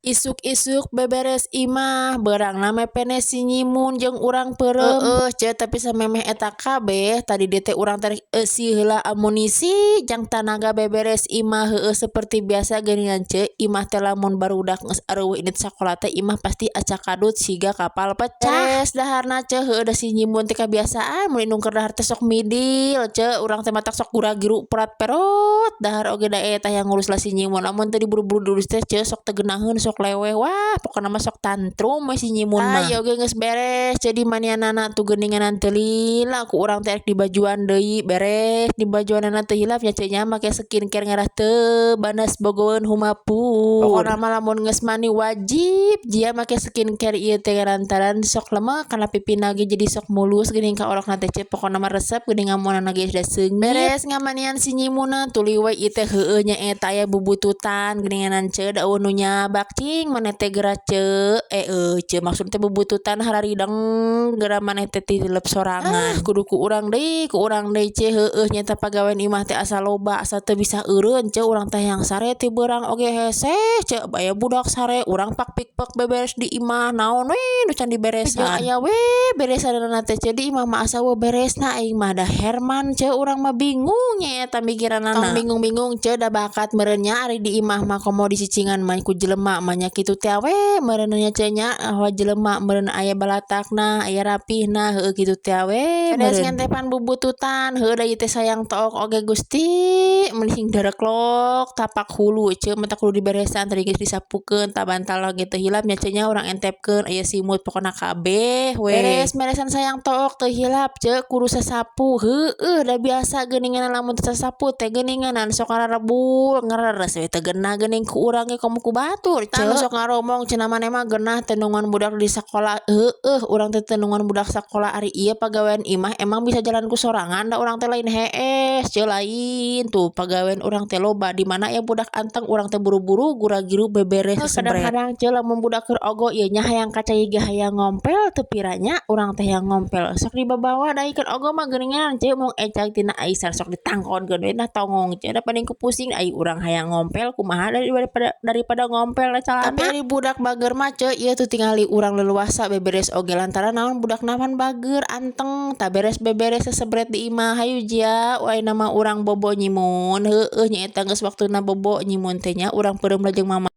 Isuk-isuk beberes imah, beurangna mepene si Nyimun jeung urang peureum. Heueuh, ce, tapi samemeh eta kabeh tadi dieu teh urang teh eusi heula amunisi jang tanaga beberes imah. Heueuh, seperti biasa geuningan, ce, imah teh lamun barudak geus areuweuh indit sakola teh imah pasti acakadut siga kapal pecah. Beres daharna, ce, heueuh, da si Nyimun teh kabiasaan mun indung keur dahar teh sok midil, ce. Urang teh matak sok gura-giru perat perot dahar oge, da eta yang ngurus lah si Nyimun. Lamun teu diburu-buru diurus teh, ce, sok teu geunaheun, sok leweh, wah, pokona mah sok tantrum we si Nyimun mah. Ieu oge geus beres jadi manianana tuh geuninganan, teu lila ku urang teh rek dibajuan deui. Beres dibajuanana teu hilap nya, ce nya, make skincare ngarah teu banas bogoeun humapur. Pokona mah lamun geus mandi wajib jia make skincare ieu teh, lantaran sok lemek kana pipina ge jadi sok mulus geuning ka orokna teh, ce. Pokona mah resep geuning, ngamonana ge da seungit. Beres ngamanian si Nyimunna, tuluy we ieu teh, heueuh nya eta aya bubututan geuninganan, ce, da euweuh nu nyabak. Cing maneh teh geura, ce, eh ce, maksud teh bubututan hararideng geura maneh teh tilep sorangan. Kudu ku urang deui, ku urang deui, ce. Heueuh, nya eta pagawean imah teh asa loba, asa teu bisa eureun, ce. Urang teh yang sare ti beurang oge hese, ce, aya budak sare urang pak pik pek beberes di imah, naon we nu can diberesan, aya we beresanana teh, ce. Di imah mah asa we beresna, aing mah da Herman, ce. Urang mah bingung nya eta mikiranana. Tong bingung-bingung, ce, da bakat meureun nya ari di imah mah komo dicicingan mah ku jelema mah nya kitu teh we meureun nya, ce nya, hawa jelema meureun aya balatakna, aya rapihna, heueuh, kitu teh we. Beres ngentepan bubututan, heueuh, da ieu teh sayang took oge, Gusti, mending dareklok tapak hulu, ce, matak kudu diberesan. Tadi geus disapukeun tah bantal oge teu hilap nya, ce nya, urang entepkeun aya simut, pokona kabeh we. Beres meresan sayang took teu hilap, ce, kudu sasapu. Heueuh, da biasa geuningan lamun teu sasapu teh geuninganan sok ngararebul, ngareres we teu genah geuning ku urang ge komo ku batur, ce. Sok ngaromong cenah, "Maneh mah genah teu nungguan budak di sakola." Heueuh, urang teh teu nungguan budak sakola, ari ieu pagawean imah emang bisa jalan ku sorangan? Da urang teh lain hees, ce, lain tuh pagawean urang teh loba. Di mana aya budak anteng, urang teh buru-buru gura-giru beberes sesebret. Kadang-kadang, ce, lamun budak keur ogo ieu nya, hayang ka cai ge hayang ngompel teu piranya urang teh hayang ngompel sok dibabawa, da keur ogo mah geuningan, ce, mung ecag tina aisan sok ditangkonkeun we. Nah, tongong, ce, da paling ku pusing ai urang hayang ngompel kumaha daripada daripada ngompel calana. Tapi ari budak bager mah, ce, ieu tuh tingali urang leluasa beberes oge, lantaran naon, budak naman bager anteng. Tah, beres beberes sesebret di imah, hayu jia, ayeuna mah urang bobo, Nyimun. Heueuh, nya eta geus waktuna bobo Nyimun teh nya, urang peureum lajeng mama.